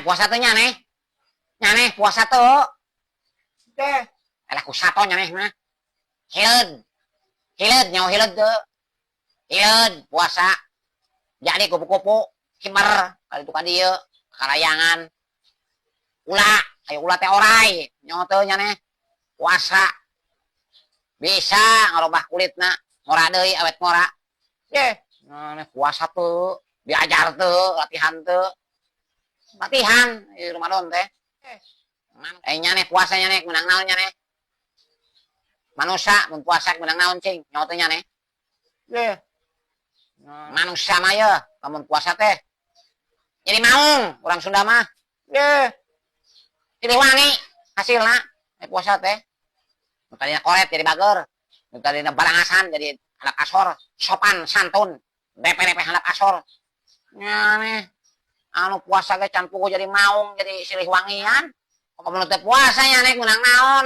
Nyaneh puasa teh nyaneh. Nyaneh puasa teu. Deh, alah ku sato nyaneh mah. Hileud. Hileud nyaho hileud teu. Hileud puasa. Jadi kupu-kupu kiber kali itu ka dieu kalayangan. Ula, ayo ula teh orai nyaho teu nyaneh. Puasa bisa ngarobah kulitna ngora deui awet ngora. Deh, nyaneh puasa teu, diajar teu, latihan teu. Latihan di Ramadan teh. Eh, nyaneh puasa nyaneh menang naon nyaneh? Manusia mun puasa menang naon cing? Nyaho teu nyaneh? Ye. Manusia mah ye, lamun puasa teh jadi maung orang Sunda mah. Ye. Jadi wangi hasilna eh puasa teh. Nu tadina koret jadi bager. Nu tadina barangasan jadi handap asor, sopan santun, DP-DP handap asor. Nyaneh anu puasa ge can puguh jadi maung, jadi silih wangian. Komo teu puasa nyaneh menang naon?